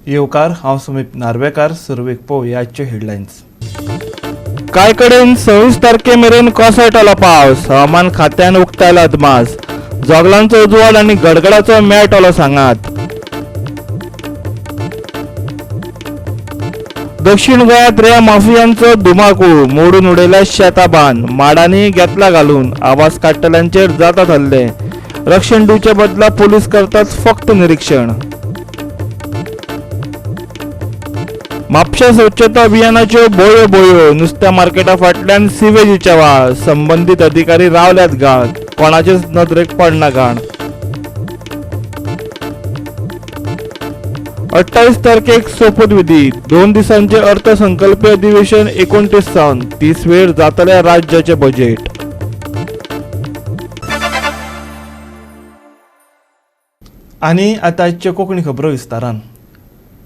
येवकार, हांव सुमीत नार्वेकार. सुरवेक पळोवया आजच्यो हेडलायन्स. कांय कडेन 26 तारखे मेरेन कोसळटलो पावस, हवामान खात्यान उक्तायला अदमास. जोगलांचो उजवाड आनी गडगडाचो मेळटलो सांगात. दक्षिण गोंयांत रेंव माफियांचो धुमाकूळ, मोडून उडयल्या शेतां, माडांनी घेतला घालून, आवाज काडटल्यांचेर जाता हल्ले. रक्षण दिवचे बदला पोलीस करतात फक्त निरीक्षण. म्हापशा स्वच्छता अभियानाच्यो बोयो बोयो, नुस्त्या मार्केटा फाटल्यान सिवेजीच्या वाळ, संबंदीत अधिकारी रावल्यात गाळ, कोणाचेच नदरेक पडना घाण. 28 तारखेक सोपूतविधी, 2 दिसांचे अर्थसंकल्पीय अधिवेशन 29 सावन 30 वेर जातले राज्याचे बजेट. आनी आतां आजच्यो कोंकणी खबरो विस्तारान.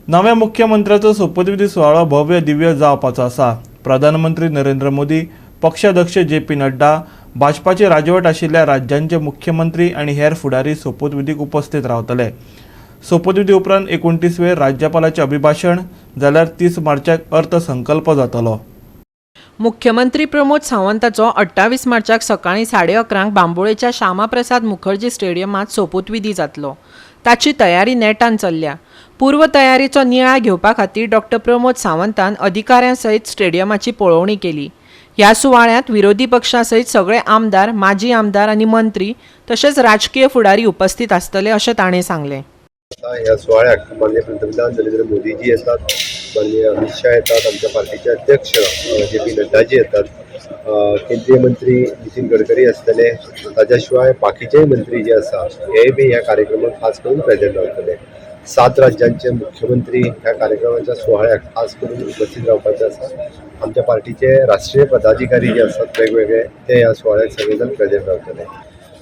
नव्या मुख्यमंत्र्याचो सोपूतविधी सुवाळो भव्य दिव्य जावपाचो आसा. प्रधानमंत्री नरेंद्र मोदी, पक्षाध्यक्ष जे पी नड्डा, भाजपाची राजवट आशिल्ल्या राज्यांचे मुख्यमंत्री आनी हेर फुडारी सोपूतविधीक उपस्थित रावतले. सोपूतविधी उपरांत 29 वेर राज्यपालाचें अभिभाशण जाल्यार 30 मार्चाक अर्थसंकल्प जातलो. मुख्यमंत्री प्रमोद सावंताचो 28 मार्चाक सकाळीं 11:30 बांबोळेच्या श्यामाप्रसाद मुखर्जी स्टेडियमांत सोपूतविधी जातलो. ताची तयारी नेटान चल्ल्या. पूर्व तयारीचो नियाळ घेवपा खातीर डॉक्टर प्रमोद सावंतान अधिकाऱ्यां सयत स्टेडियमाची पळोवणी केली. ह्या सुवाळ्यांत विरोधी पक्षां सयत सगळे आमदार, माजी आमदार आनी मंत्री तशेंच राजकीय फुडारी उपस्थित आसतले अशें ताणें सांगलें. ह्या सुवाळ्याक माननीय पंतप्रधान नरेंद्र मोदीजी येतात, माननीय अमित शाह येतात, आमच्या पार्टीचे अध्यक्ष जे पी नड्डाजी येतात, केंद्रीय मंत्री नितीन गडकरी आसतले, ताच्या शिवाय बाकीचेय मंत्री जे आसा हेय बी ह्या कार्यक्रमाक खास करून प्रेझेंट रावतले. 7 राज्यांचे मुख्यमंत्री ह्या कार्यक्रमाच्या सुवाळ्याक खास करून उपस्थित रावपाचे आसा. आमच्या पार्टीचे राष्ट्रीय पदाधिकारी जे आसात वेगवेगळे ते ह्या सुवाळ्याक सगळे जाण प्रेझेंट रावतले.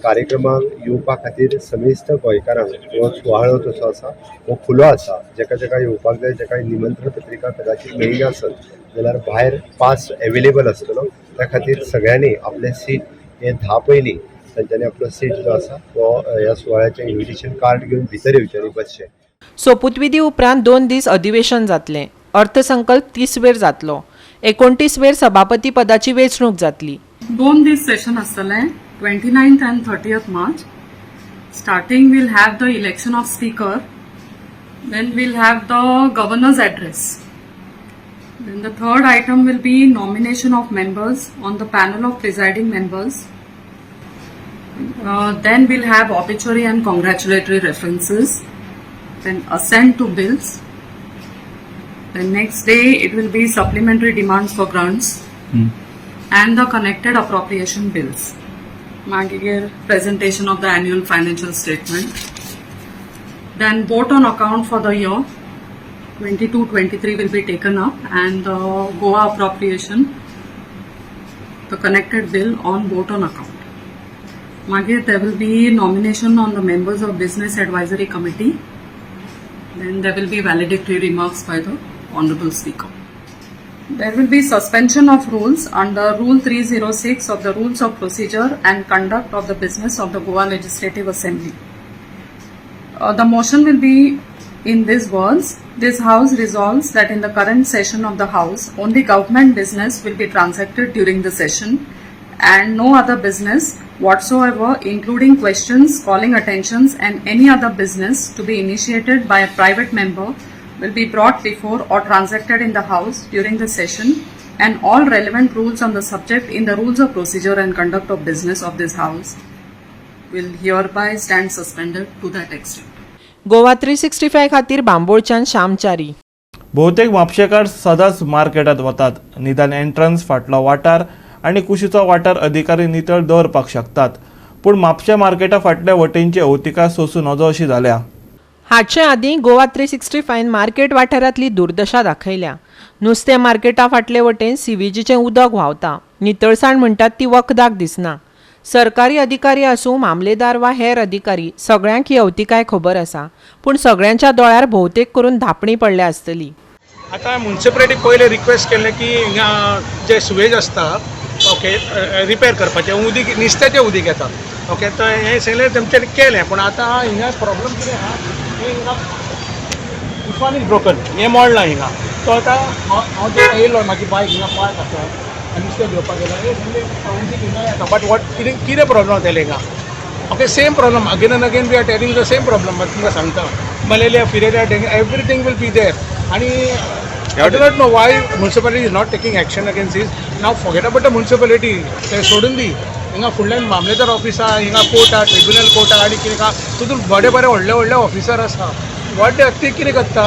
कार्यक्रमाक येवपा खातीर समेस्त गोंयकारांक हो सुवाळो जसो आसा हो खुलो आसा. जेका जेका येवपाक जाय, जेका निमंत्रण पत्रिका कदाचित मेळना आसत जाल्यार भायर पास एवेलेबल आसतलो. त्या खातीर सगळ्यांनी आपलें सीट हे 10 पयलीं तांच्यांनी आपलो सीट जो आसा तो ह्या सुवाळ्याचें इन्विटेशन कार्ड घेवन भितर येवचें आनी बसचें. सोपूतविधी उपरांत 2 दीस अधिवेशन जातलें. अर्थसंकल्प 30 वेर जातलो. 29 वेर सभापती पदाची वेंचणूक जातली. 2 दीस सेशन आसतलें, 29th and 30th March. Starting we'll have the election of speaker, then we'll have the governor's address. Then the third item will be nomination of members on the panel of presiding members. Then we'll have obituary and congratulatory references, then assent to bills. The next day it will be supplementary demands for grants and the connected appropriation bills. मागीर presentation of the annual financial statement. Then vote on account for the year 22-23 will be taken up and the Goa appropriation, the connected bill on vote on account. मागीर there will be nomination on the members of Business Advisory Committee. Then there will be valedictory remarks by the Honorable Speaker. There will be suspension of rules under Rule 306 of the Rules of Procedure and Conduct of the Business of the Goa Legislative Assembly. The motion will be in these words. This House resolves that in the current session of the House, only government business will be transacted during the session and no other business whatsoever, including questions, calling attentions and any other business to be initiated by a private member, will be brought before or transacted in the House during the session, and all relevant rules on the subject in the Rules of Procedure and Conduct of Business of this House will hereby stand suspended to that extent. Goa 365 खातीर बांबोळच्यान श्यामचारी. बहुतेक म्हापशेकार सदांच मार्केटांत वतात. निदान entrance फाटलो वाठार आनी कुशीचो वाठार अधिकारी नितळ दवरपाक शकतात, पूण म्हापशा मार्केटा फाटल्या वटेनची अवतिकाय सोसूं नजो अशी जाल्या. हाचे आदीं गोवा 365 मार्केट वाठारांतली दुर्दशा दाखयल्या. नुस्तें मार्केटा फाटले वटेन सिवेजीचें उदक व्हांवता. नितळसाण म्हणटात ती वखदाक दिसना. सरकारी अधिकारी आसूं, मामलेदार वा हेर अधिकारी, सगळ्यांक ही अवतिकाय खबर आसा, पूण सगळ्यांच्या दोळ्यार भोवतेक करून धांपणी पडल्या आसतली. आतां म्युन्सिपालिटी पयलें रिक्वेस्ट केल्लें की हिंगा जे सुवेज आसता, ओके, रिपेर करपाचें, उदीक नुस्त्याचें उदीक येता, ओके, तर हें सगळें तेमच्यांनी केलें. पूण आतां हिंगा प्रॉब्लम कितें आहा, हिंगा This one is broken, हें मोडलां हिंगा. सो आतां हांव जेन्ना येयलो म्हाजी बायक हिंगा पार्क आसा आनी नुस्तें घेवपाक गेलो, उदीक हिंगा येता. बट what कितें कितें प्रॉब्लम जातालें हिंगा? Okay, same problem again and again, we are telling the same problem. तुमकां सांगता, malaria, filaria, dengue, everything will be there. आनी I do not know why municipality is not taking action against this. Now forget about the municipality, ते सोडून दी. हिंगा फुडल्यान मामलेदार office आहा, हिंगा कोर्ट आहा, ट्रिब्युनल कोर्ट आहा, आनी कितें आहा, तितून बरे बरे व्हडले व्हडले ऑफिसर आसा. What ते कितें करता?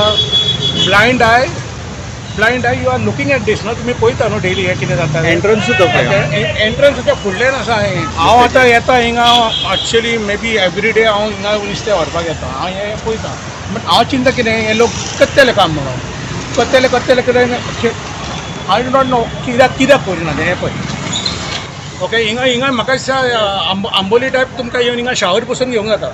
Blind eye, blind eye. You are looking at this न्हू, तुमी पळयता न्हू डेली हें कितें जाता. एंट्रन्सूच. एंट्रन्साच्या फुडल्यान आसा हें. हांव आतां येता हिंगा, actually may be every day हांव हिंगा नुस्तें व्हरपाक येता. हांव हें पळयता, बट हांव चिंता कितें हे लोक करतले काम म्हणून, करतले करतले कितें, I do not know कित्याक कित्याक करिना तें. हें पळय, ओके, हिंगा हिंगा म्हाका दिसता आंबोली टायप तुमकां येवन हिंगा शावर पसून घेवंक जाता.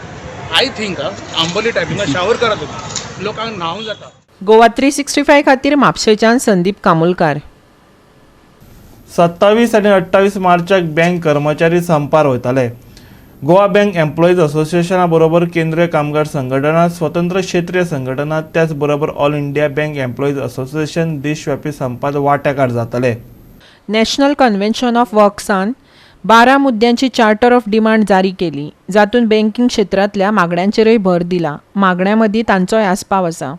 I think Amboli type हिंगा शावर करा तुमी, लोकांक न्हावंक जाता. गोवा 365 खातीर म्हापशेंच्यान संदीप कामुलकार. 27 आनी 28 मार्चाक बँक कर्मचारी संपार वयताले. गोवा बँक एम्प्लॉईज असोसिएशना बरोबर केंद्रीय कामगार संघटना, स्वतंत्र क्षेत्रीय संघटना, त्याच बरोबर All India Bank Employees Association देशव्यापी संपात वांटेकार जातले. नॅशनल कन्व्हेन्शन ऑफ वर्क्सान 12 मुद्द्यांची चार्टर ऑफ डिमांड जारी केली, जातून बँकिंग क्षेत्रांतल्या मागण्यांचेरय भर दिला. मागण्यां मदीं तांचोय आस्पाव आसा.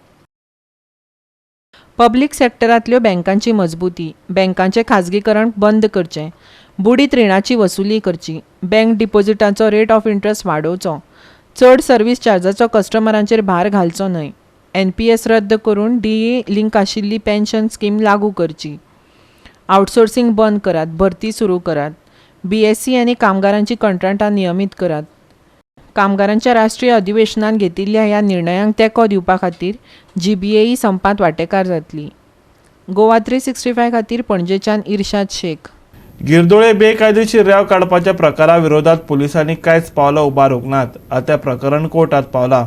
पब्लीक सेक्टरांतल्यो बँकांची मजबूती, बँकांचें खाजगीकरण बंद करचें, बुडीत रिणाची वसुली करची, बँक डिपॉझिटाचो रेट ऑफ इंट्रस्ट वाडोवचो, चड सर्वीस चार्जाचो कस्टमरांचेर भार घालचो न्हय, एनपीएस रद्द करून डीए लिंक आशिल्ली पेन्शन स्कीम लागू करची, आउटसोर्सिंग बंद करात, भरती सुरू करात, बीएसई आनी कामगारांची कंत्राटां नियमीत करात. कामगारांच्या राष्ट्रीय अधिवेशनान घेतिल्ल्या ह्या निर्णयांक तेंको दिवपा खातीर जीबीएई संपांत वांटेकार जातली. गोवा 365 खातीर पणजेच्यान इर्शाद शेख. गिरदोळे बेकायदेशीर रेंव काडपाच्या प्रकारा विरोधात पुलिसांनी कांयच पावलां उबारूंक नात. आतां प्रकरण कोर्टात पावलां.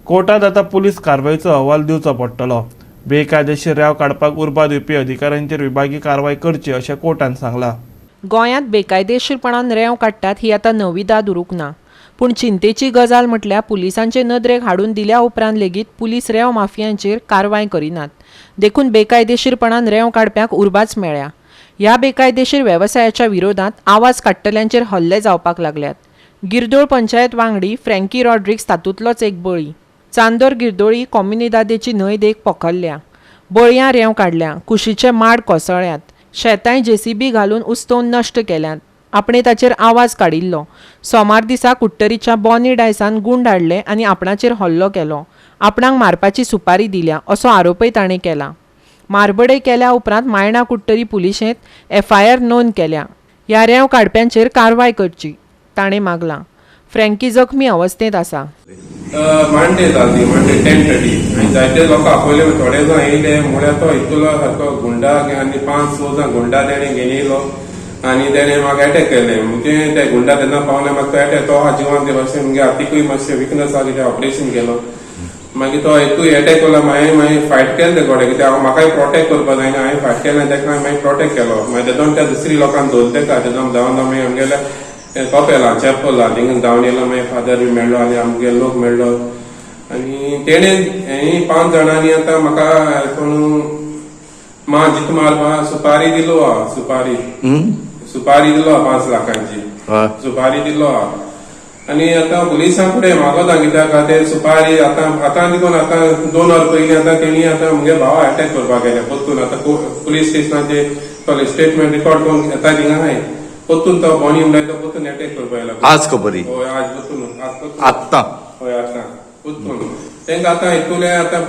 कोर्टात आतां पुलीस कारवायचो अहवाल दिवचो पडटलो. बेकायदेशीर रेंव काडपाक उर्बा दिवपी अधिकाऱ्यांचेर विभागीय कारवाय करची अशें कोर्टान सांगलां. गोंयांत बेकायदेशीरपणान रेंव काडटात ही आतां नविदाद उरूंक ना. पूण चिंतेची गजाल म्हटल्यार पुलिसांचे नदरेक हाडून दिल्या उपरांत लेगीत पुलीस रेंव माफियांचेर कारवाय करिनात. देखून बेकायदेशीरपणान रेंव काडप्यांक उर्बाच मेळ्ळ्या. ह्या बेकायदेशीर वेवसायाच्या विरोधात आवाज काडटल्यांचेर हल्ले जावपाक लागल्यात. गिरदोळ पंचायत वांगडी फ्रँकी रॉड्रिक्स तातूंतलोच एक बळी. चांदोर गिरदोळी कोमुनिदादेची न्हंय देग पोखरल्या, बळयां रेंव काडल्या, कुशीचे माड कोसळ्ळ्यात, शेतांय जेसीबी घालून उस्तोवन नश्ट केल्यांत. आपणे ताचेर आवाज काडिल्लो. सोमार दिसा कुडटरीच्या बॉनी डायसान गूंड हाडले आनी आपणाचेर हल्लो केलो. आपणाक मारपाची सुपारी दिल्या असो आरोपय ताणें केला. मारबडय केल्या उपरांत मायणा कुडटरी पुलिशेंत एफआयआर नोंद केल्या. ह्या रेंव काडप्यांचेर कारवाय करची ताणें मागलां. फ्रँकी जखमी अवस्थेंत आसा. मांडे जाली, मांडे 10:30 आनी जायते लोक आपयले, थोडे जाण येयले. म्हळ्यार तो इतलो सारको गुंडा आनी 5-6 जाण गुंडा तेणे घेवन येयलो आनी तेणे म्हाका एटॅक केलें. म्हणजे ते गुंडा तेन्ना पावले म्हाका तो एटॅक, तो हा जिवान ते मातशें मुगे हातीकूय मातशें विकनस आहा, कित्याक ऑपरेशन केलो. मागीर तो एकूय एटॅक केलो, मागीर मागीर फायट केलें ते गोडे, कित्याक हांव म्हाकाय प्रोटेक्ट करपा जायना. हांवें फायट केलें, तेका हांवें मागीर प्रोटेक्ट केलो. मागीर तेदोन त्या दुसरी लोकांक धरले तेका. तेदोन धांवन मागीर आमगेल्या कपेला चॅपला थिंगा धांवन येयलो. मागीर फादर बी मेळ्ळो आनी आमगे लोक मेळ्ळो आनी तेणे 5 जाणांनी आतां म्हाका कोण मा जीत मारपा सुपारी दिलो आहा. सुपारी सुपारी दिलो आहा, 5 लाखांची सुपारी दिलो आहा. आनी आतां पुलिसां फुडें मागोता, कित्याक ते सुपारी आतां आतां देखून आतां 2 वर पयलीं आतां तेणी आतां मुगे भावा एटॅक करपाक गेले परतून. आतां पुलीस स्टेशनाचे स्टेटमेंट रिकॉर्ड करून येता थिंगा आहाय. परतून तो बॉनी म्हणल्यार तो परतून एटॅक करपाक येयला. आज खबरी? हय, आज परतून, आज परतून, आत्तां? हय, आतां परतून. तांकां आतां इतुले आतां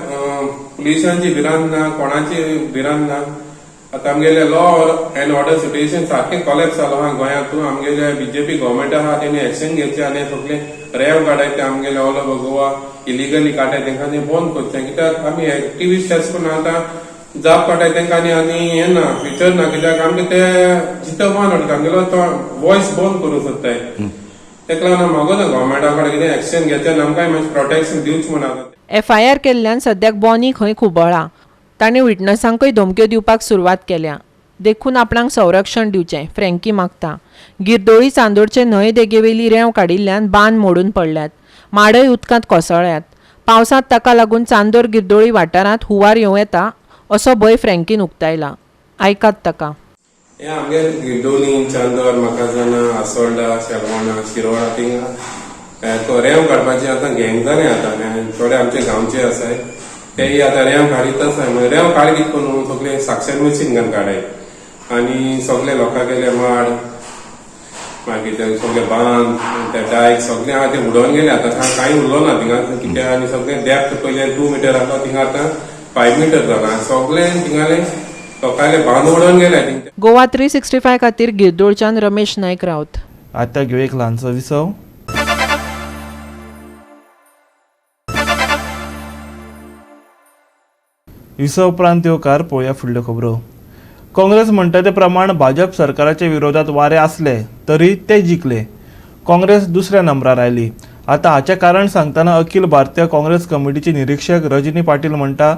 पुलिसांची भिरांत ना, कोणाची भिरांत ना. आतां आमगेले लॉ एंड ऑर्डर सिट्युएशन सारकें कॉलेप्स जालो आहा गोंयांत. आमगेले बीजेपी गव्हर्मेंट आहा, तेणी एक्शन घेवचें आनी सगळे रेंव काडाय ते आमगेले ऑल ओवर गोवा इलिगली काडाय तेंकां बंद करचें. कित्याक आमी एक्टिविस्ट एश करून आतां जाप काडाय तेंकां आनी हें ना, फ्युचर ना. कित्याक आमकां ते जितो बंद उरता, आमगेलो तो वॉयस बंद करूंक सोदताय. तेका लागून मागोता गव्हर्मेंटा कडेन कितें एक्शन घेवचें आनी आमकांय मातशें प्रोटेक्शन दिवचें म्हूण. आतां एफआयआर केल्ल्यान सद्याक बॉनी खंय खुबळ्ळा. ताणें विटनसांकय धमक्यो दिवपाक सुरवात केल्या. देखून आपणाक संरक्षण दिवचें फ्रँकी मागता. गिरदोळी चांदोरचे न्हंय देगेवेली रेंव काडिल्ल्यान बांद मोडून पडल्यात, माडय उदकांत कोसळ्ळ्यात. पावसांत ताका लागून चांदोर गिरदोळी वाठारांत हुंवार येवं येता असो भंय फ्रँकीन उक्तायला. आयकात ताका. हे आमगे गिरदोली, चांदोर, मकाजना, आसोल्डा, शेलवणा, शिरोडा थिंगा रेंव काडपाची आतां गँग जालें. आतां थोडे आमचे गांवचे आसाय तेय आतां रेंव काडीत आसाय. रेंव काड कितें करून सगळे साक्षर मशीन घालून काडाय आनी सगळे लोकां गेले माड, मागीर ते सगळे बांद, ते डायक सगळे आहा ते उडोवन गेले. आतां कांय उरलो ना थिंगा कित्याक आनी सगळे डेप्थ पयले 2 मिटर आसलो थिंगा आतां 5 मिटर जाला. सगळे थिंगाले लोकांले बांद उडोवन गेले. गोवा 365 खातीर गिरदोळच्यान रमेश नायक राऊत. आतां घेवया एक ल्हानसो विसव. विसव उपरांत येवकार पळोवया फुडल्यो खबरो. काँग्रेस म्हणटा ते प्रमाण भाजप सरकाराच्या विरोधात वारे आसले तरी ते जिखले. काँग्रेस दुसऱ्या नंबरार आयली. आतां हाचें कारण सांगतना अखिल भारतीय काँग्रेस कमिटीचे निरीक्षक रजनी पाटील म्हणटा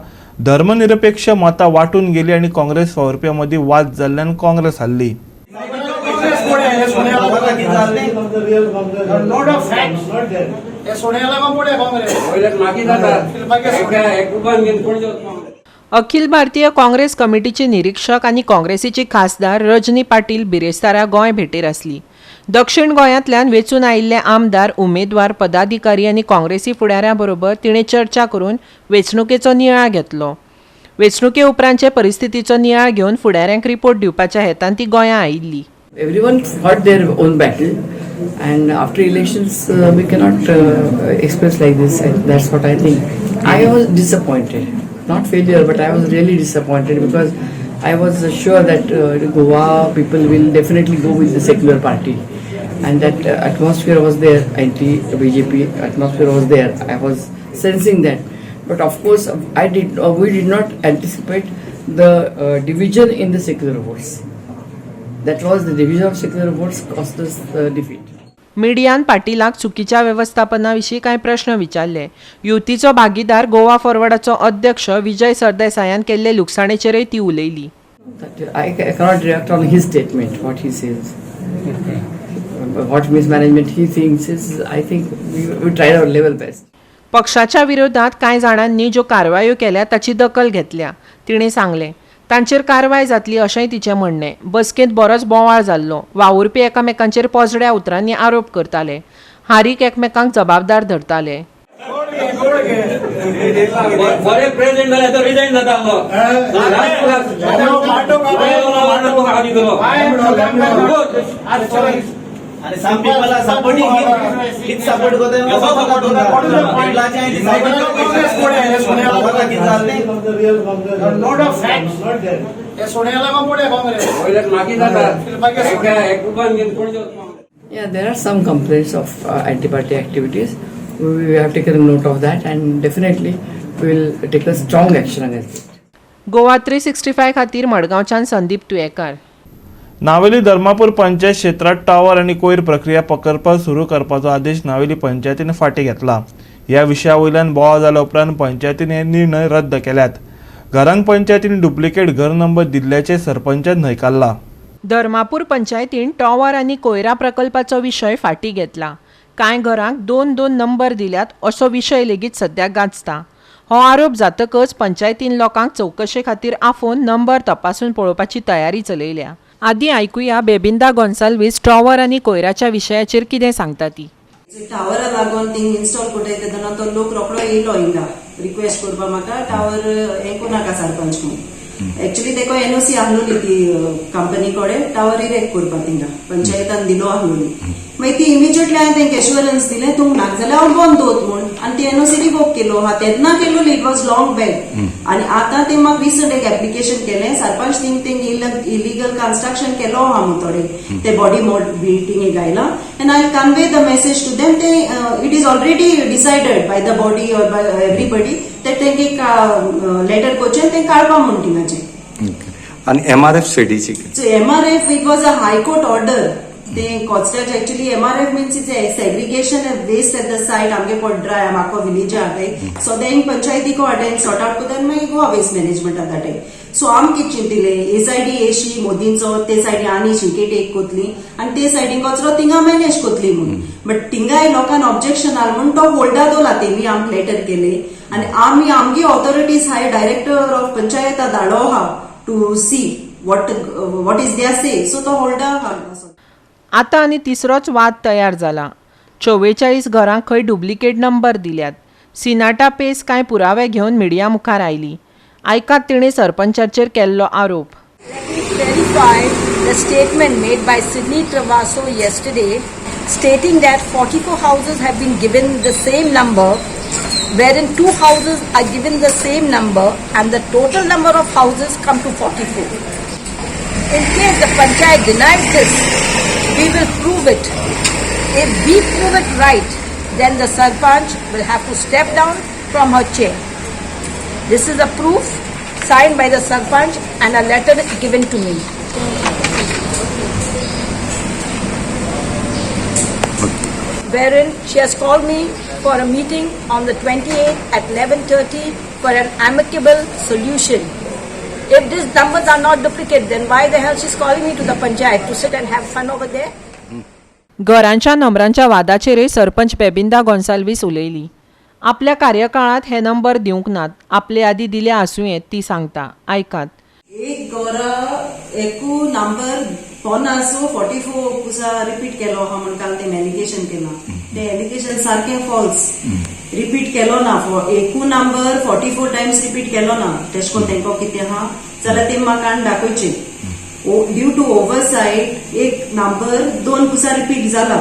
धर्मनिरपेक्ष मतां वांटून गेली आनी काँग्रेस वावुरप्यां मदीं वाद जाल्ल्यान काँग्रेस हारली. अखिल भारतीय काँग्रेस कमिटीचे निरीक्षक आनी काँग्रेसीची खासदार रजनी पाटील बिरेस्तारा गोंय भेटेर आसली. दक्षिण गोंयांतल्यान वेंचून आयिल्ले आमदार, उमेदवार, पदाधिकारी आनी काँग्रेसी फुडाऱ्यां बरोबर तिणें चर्चा करून वेंचणुकेचो नियाळ घेतलो. वेंचणुके उपरांतचे परिस्थितीचो नियाळ घेवन फुडाऱ्यांक रिपोर्ट दिवपाच्या हेतान ती गोंयां आयिल्ली. Everyone fought their own battle, and after elections we cannot express like this. That's what I think. I was disappointed, not failure, but I was really disappointed because I was sure that Goa people will definitely go with the secular party, and that atmosphere was there, anti-BJP atmosphere was there. I was sensing that, but of course we did not anticipate the division in the secular votes. That was the division of secular votes cost us the defeat. मिडियान पाटीलाक चुकीच्या वेवस्थापना विशीं कांय प्रश्न विचारले. युतीचो भागीदार गोवा फॉरवर्डाचो अध्यक्ष विजय सरदेसायान केल्ले लुकसाणेचेरय ती उलयली. I cannot react on his statement, what he says. What mismanagement he thinks is, I think we tried our level best. पक्षाच्या विरोधात कांय जाणांनी ज्यो कारवायो केल्या ताची दखल घेतल्या. तिणें सांगलें तांचेर कारवाय जातली अशेंय तिचें म्हणणें. बसकेंत बरोच बोवाळ जाल्लो. वावुरपी एकामेकांचेर पोजड्या उतरांनी आरोप करताले. हारीक एकमेकांक जबाबदार धरताले. Yeah, there are some complaints of anti-party activities. We have taken note of that, and definitely we will take a strong action against it. Goa 365 खातीर मडगांवच्यान संदीप तुयेकार. नावेली धर्मापूर पंचायत क्षेत्रात टावर आनी कोयर प्रक्रिया प्रकल्प सुरू करपाचो आदेश नावेली पंचायतीन फाटीं घेतला. ह्या विशया वयल्यान बोवाळ जाल्या उपरांत पंचायतीन हे निर्णय रद्द केल्यात. घरांक पंचायतीन डुप्लिकेट घर नंबर दिल्ल्याचें सरपंचान न्हयकारला. धर्मापूर पंचायतीन टॉवर आनी कोयरा प्रकल्पाचो विशय फाटीं घेतला. कांय घरांक 2-2 नंबर दिल्यात असो विशय लेगीत सद्या गाजता. हो आरोप जातकच पंचायतीन लोकांक चवकशे खातीर आफोवन नंबर तपासून पळोवपाची तयारी चलयल्या. आदी आयकुया बेबिंदा गोन्साल्वीस टॉवर आनी कोयराच्या विशयाचेर कितें सांगता ती. टावरा लागून थिंग इन्स्टॉल करताय तेन्ना तो लोक रोकडो येयलो हिंगा रिक्वेस्ट करपाक म्हाका टावर हें करूं सरपंच म्हूण. एक्चुअली तेका एनओसी आहलोली ती कंपनी कडेन टावर इरेक्ट करपाक थिंगा पंचायतान दिलो आहलोली. मागीर ती इमिजिएटली हांवें तेंका एश्युरन्स दिलें तूं नाका जाल्यार हांव बंद दवरत म्हूण, आनी ती एनओसी रिवोक केलो हा तेन्ना केलोली, it was long back. आनी आतां ते म्हाका रिसंट एक एप्लिकेशन केलें sarpanch thing Teng illegal construction केलो आहा म्हूण थोडे ते बॉडी मोड बिल्डींग गायला, and I convey the message to them. ते it is already decided by the body or by everybody that तेंके लेटर करचें तें काडपा म्हूण थिंगाचें. आनी एमआरएफ सेडीची So MRF, it was a high court order. ते constant actually MRF means it's a segregation of waste at the site. आमगे पड्रा आमको विलेज हाडे सो ते पंचायतीको हाडे सॉर्ट आउट करता मागीर गोवा वेस्ट मॅनेजमेंटात हाडे. सो आम कितें चिंतिले हे सायडी एशी मोदींचो ते सायडी आनी शिंकेट एक कोतली आनी ते सायडीन कचरो थिंगा मॅनेज कोतली म्हूण, बट थिंगाय लोकांक ऑब्जेक्शन आल म्हूण तो होल्डा दोला. तेमी आमकां लेटर केले आनी आमी आमगे authorities high director of panchayat धाडो आहा to see what is their say, so तो होल्डा आहा. आतां आनी तिसरोच वाद तयार जाला. 44 घरांक खंय डुप्लिकेट नंबर दिल्यात. सिनाटा पेस कांय पुरावे घेवन मिडिया मुखार आयली. आयकात तिणें सरपंचाचेर केल्लो आरोप. Let me clarify the statement made by Sydney Travasso yesterday, stating that 44 houses have been given the same number, wherein 2 houses are given the same number and the total number of houses come to 44. In case the panchayat denies this, we will prove it. If we prove it right, then the sarpanch will have to step down from her chair. This is a proof signed by the sarpanch and a letter given to me, wherein she has called me for a meeting on the 28th at 11:30 for an amicable solution. If these numbers are not duplicate, then why the hell she's calling me to the panchayat to sit and have fun over there? घरांच्या नंबरांच्या वादाचेरय सरपंच बेबिंदा गोन्साल्वीस उलयली. आपल्या कार्यकाळांत हे number दिवंक नात, आपले आदी दिल्या आसूं येत ती सांगता. आयकात. एक गोरा एकू नंबर 50 44 पुसा रिपीट केलो आहा म्हण काल तें एलिगेशन केलां. तें एलिगेशन सारकें फॉल्स. रिपीट केलो ना, एकू नंबर 44 टायम्स रिपीट केलो ना. तेश कोन तेंको कितें आहा जाल्यार ते म्हाका काडून दाखयचे. ड्यू टू ओवरसायट एक नंबर 2 पुसा रिपीट जाला.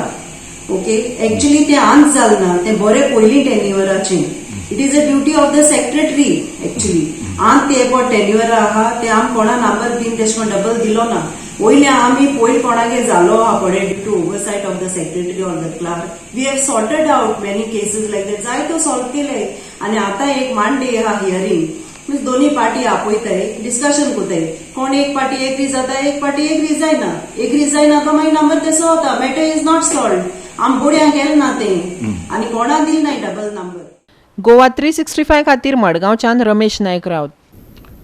ओके, एक्चुअली ते आंत जाल ना, ते बरें पयलीं टेन्युअराचें. It is a duty of the secretary actually. आंत ते पळय टेन्युअर आहा ते आम कोणा नंबर दिन तेश कोन डबल दिलो ना. वयले आमी पयर कोणागे जालो आहा पळय due to oversight of the secretary or the clerk we have sorted out many cases like that. जायतो सॉल्व केले. आनी आतां एक मांडे आहा हियरींग, म्हणजे दोन्ही पार्टी आपयताय, डिस्कशन कोताय. कोण एक पार्टी एग्री जाता, एक पार्टी एग्री जायना. एग्री जायना तो मागीर नंबर तेसो वता. Matter is not solve. आम बोड्यां गेल ना तें आनी कोणा दिल नाय डबल नंबर. गोवा 365 खातीर मडगांवच्यान रमेश नायक रावत.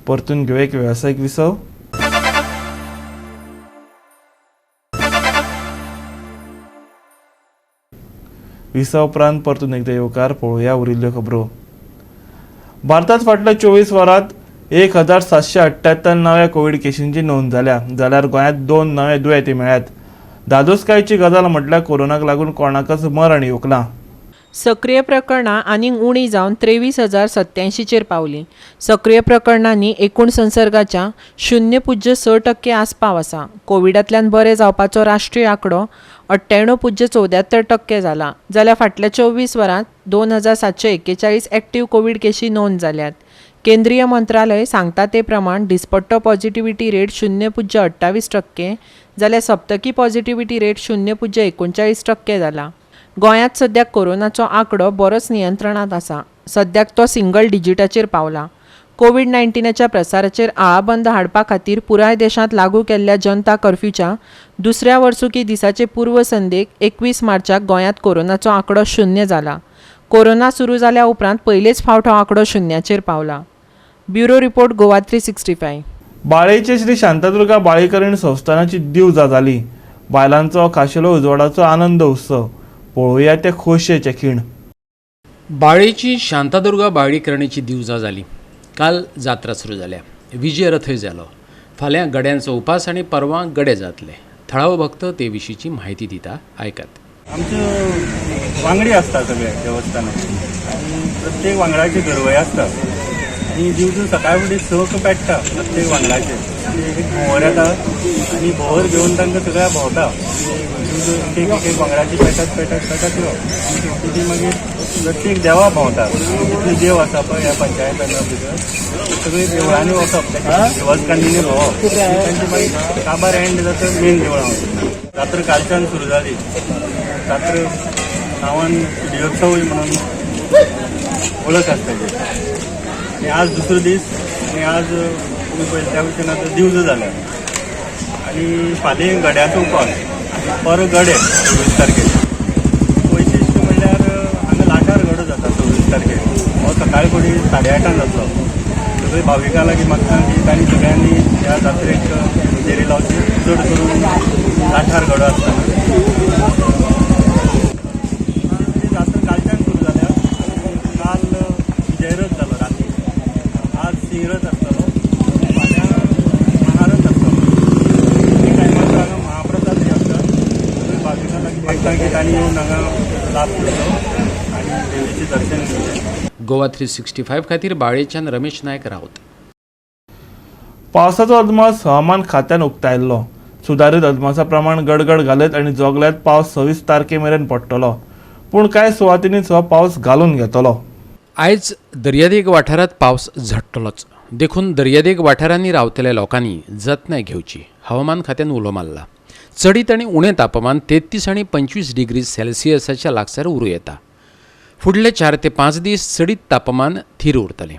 परतून घेवया एक वेवसायीक विसव. विसव उपरांत परतून एकदा येवकार. पळोवया उरिल्ल्यो खबरो. भारतात फाटल्या 24 वरांत 1778 नव्या कोवीड केशींची नोंद जाल्या, जाल्यार गोंयांत 2 नवे दुयेंती मेळ्ळ्यात. धादोसकायेची गजाल म्हटल्यार कोरोनाक लागून कोणाकच मरण येवंक ना. सक्रीय प्रकरणां आनीक उणी जावन 23,087चेर पावली. सक्रीय प्रकरणांनी एकूण संसर्गाच्या 0.6% आस्पाव आसा. कोविडांतल्यान बरे जावपाचो राष्ट्रीय आंकडो 98.74% जाला, जाल्यार फाटल्या 24 वरांत 2,741 एक्टीव कोवीड केशी नोंद जाल्यात. केंद्रीय मंत्रालय सांगता ते प्रमाण दिसपट्टो पॉझिटिव्हिटी रेट 0.28% जाल्यार सप्तकी पॉझिटिव्हिटी रेट 0.39% जाला. गोंयांत सद्याक कोरोनाचो आंकडो बरोच नियंत्रणांत आसा. सद्याक तो सिंगल डिजिटाचेर पावला. कोवीड 19च्या प्रसाराचेर आळाबंद हाडपा खातीर पुराय देशांत लागू केल्ल्या जनता कर्फ्यूच्या दुसऱ्या वर्सुकी दिसाचे पूर्वसंध्येक 21 मार्चाक गोंयांत कोरोनाचो आंकडो 0 जाला. कोरोना सुरू जाल्या उपरांत पयलेच फावट हो आंकडो 0चेर पावला. Bureau report, Goa 365. बाळेचे Shri Shantadurga बाळीकरण संस्थानाची दिवजा जाली. बायलांचो खाशेलो उजवाडाचो आनंद उत्सव. पळोवया ते खोशयेचे खीण. बाळेची शांतादुर्गा बाळीकरणीची दिवजा जाली. काल जात्रा सुरू जाल्या. विजयरथय जालो. फाल्यां गड्यांचो उपास आनी परवां गडे जातले. थळावो भक्त ते विशींची म्हायती दिता, आयकात. आमचे वांगडी आसता सगळे देवस्थानाचे आनी प्रत्येक वांगडाची गरवय आसता आनी दिवजो सकाळ फुडें 6 पेट्टा प्रत्येक वांगडाचे एक भोंवर येता आनी भोंवर घेवन तांकां सगळ्या भोंवता. दिवजो एक एक एक वांगडाची पेटत पेटत पेटत यो आनी शेवटी ती मागीर प्रत्येक देवा भोंवता. जितले देव आसा पळय ह्या पंचायतान भितर सगळी देवळांनी वचप, देवस्थानींनी भोंवप, तांची मागीर काबार एंड जाता मेन देवळां वचप. जात्रा कालच्यान सुरू जाली. जात्रा नांवान पिडियोत्सव म्हणून वळख आसता. आनी आज दुसरो दीस आनी आज तुमी पळयता त्या भशेन आतां दिवजो जाल्या आनी फाल्यां गड्याचो उपास आनी परत गडे 26 तारखेर. वैशिश्ट म्हणल्यार हांगा लाठार गडो जाता 26 तारखेर. हो सकाळ फुडें 8:30 जातलो. सगळे भाविकां लागीं मागता की तांणी सगळ्यांनी ह्या जात्रेक हजेरी लावची, चड करून लाठार गडो आसतना. जात्रा कालच्यान सुरू जाल्या. काल विजयरथ जालो राती, आज सिंहरथ आसतलो, फाल्यां महारथ आसतलो. तीन टायमाचो हांगा महाप्रसाद आसता. सगळे भाविकां लागीं मागता की तांणी येवन हांगा लाभ घेवचो आनी देवीचें दर्शन घेवचें. गोवा 365 खातीर बाळेच्यान रमेश नायक राऊत. पावसाचो अदमास हवामान खात्यान उक्तायल्लो. सुदारीत अदमासा प्रमाण गडगड घालत आनी जोगल्यात पावस 26 तारखे मेरेन पडटलो, पूण कांय सुवातींनीच हो पावस घालून घेतलो. आयज दर्यादेग वाठारांत पावस झडटलोच, देखून दर्यादेग वाठारांनी रावतल्या लोकांनी जतनाय घेवची हवामान खात्यान उलो मारला. चडीत आनी उणें तापमान 33 आनी 25 डिग्री सेल्सियसाच्या लागसार उरूं येता. फुडले 4 ते 5 दीस चडीत तापमान थीर उरतलें.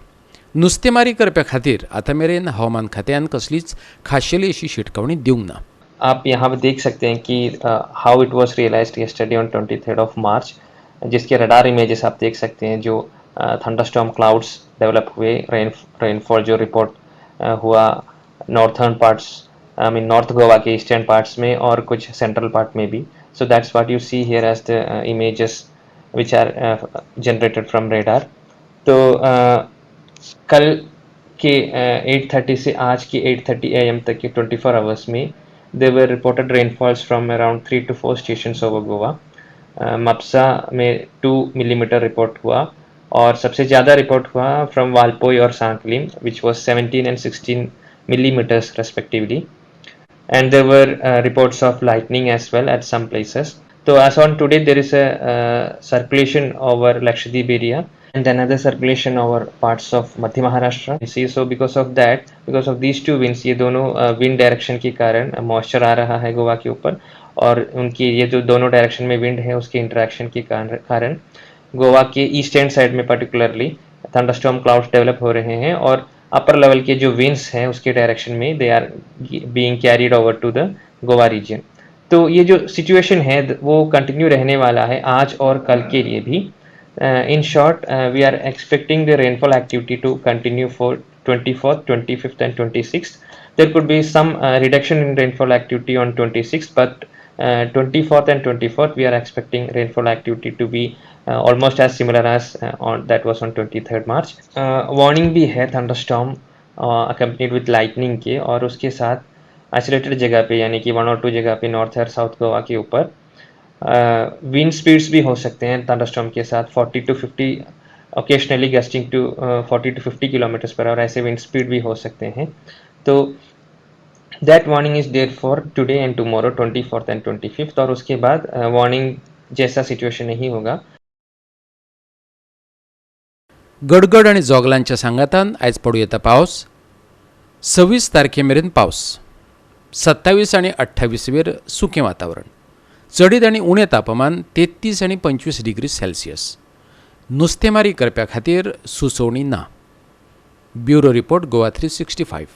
नुस्तेमारी करप्या खातीर आतां मेरेन हवामान खात्यान कसलीच खाशेली अशी शिटकावणी दिवंक ना. आप यहाँ पे देख सकते हैं कि how it was realized yesterday on 23rd of March, जिसके रडार इमेजेस आप देख सकते हैं. जो थंडरस्टॉर्म क्लाउड्स डेवलप हुए, रेनफॉल जो रिपोर्ट हुआ northern parts, I mean North Goa K eastern parts में और कुछ सेंट्रल पार्ट में भी. So that's what you see here as the images which are generated from radar. तो कल के 8:30 से आज K 8:30 AM Tak K 24 hours में there were reported rainfalls from around 3 to 4 stations over Goa. Mapusa में 2 millimetre report हुआ और सबसे ज़्यादा report हुआ from Valpoi और Sanquelim, which was 17 and 16 millimeters respectively. And there were reports of lightning as well at some places. So as on today there is a circulation over Lakshadweep area and another circulation over parts of Madhya Maharashtra. You see, so because of that, because of these two winds, ये दोनों wind direction K कारण moisture आ रहा है Goa K ऊपर और उनकी ये जो दोनों direction में विंड है उसके इंटरेक्शन के कारण गोवा के ईस्टर्न साइड में पर्टिकुलरली थंडरस्टॉर्म क्लाउड्स डेवलप हो रहे हैं और अपर लेवल के जो विंड्स हैं उसके डायरेक्शन में they are being carried over to the Goa region. तो ये जो सिचुएशन है वो कंटिन्यू रहने वाला है आज और कल के लिए भी. In short, we are expecting the rainfall activity to continue for 24th, 25th and 26th. There could be some reduction in rainfall activity on 26th, but 24th and 24th we are expecting rainfall activity to be almost as similar as on that was on 23rd March. Warning भी है thunderstorm accompanied with lightning के और उसके साथ isolated जगह pay, यानी कि 1 और 2 जगह पे नॉर्थ और साउथ गोवा के ऊपर विंड स्पीड्स भी हो सकते हैं थंडरस्टॉर्म के साथ 40 to 50, occasionally gusting to 40 to 50 kilometers per hour, ऐसे विंड स्पीड भी हो सकते हैं. तो that warning is there for today and tomorrow, 24th and 25th, और उसके बाद वार्निंग जैसा सिचुएशन नहीं होगा. गडगड आनी जोगलांच्या सांगातान आयज पडूं येता पावस. 26 तारखे मेरेन पावस. 27 आनी 28 वेर सुकें वातावरण. चडीत आनी उणें तापमान 33 आनी 25 डिग्री सेल्सियस. नुस्तेमारी करप्या खातीर सुचोवणी ना. Bureau report, Goa 365.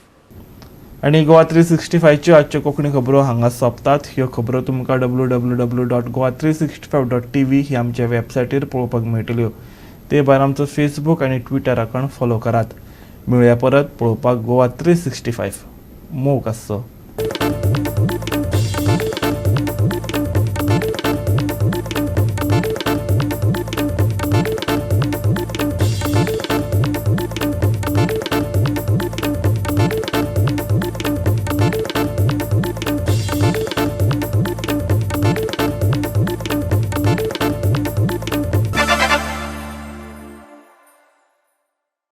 आनी गोवा 365च्यो आजच्यो कोंकणी खबरो हांगा सोंपतात. ह्यो खबरो तुमकां www.goa365.tv ही आमच्या वेबसायटीर पळोवपाक मेळटल्यो. ते भायर आमचो फेसबूक आनी ट्विटर अकावंट फॉलो करात. मेळुया परत पळोवपाक गोवा 365. मोग आसचो.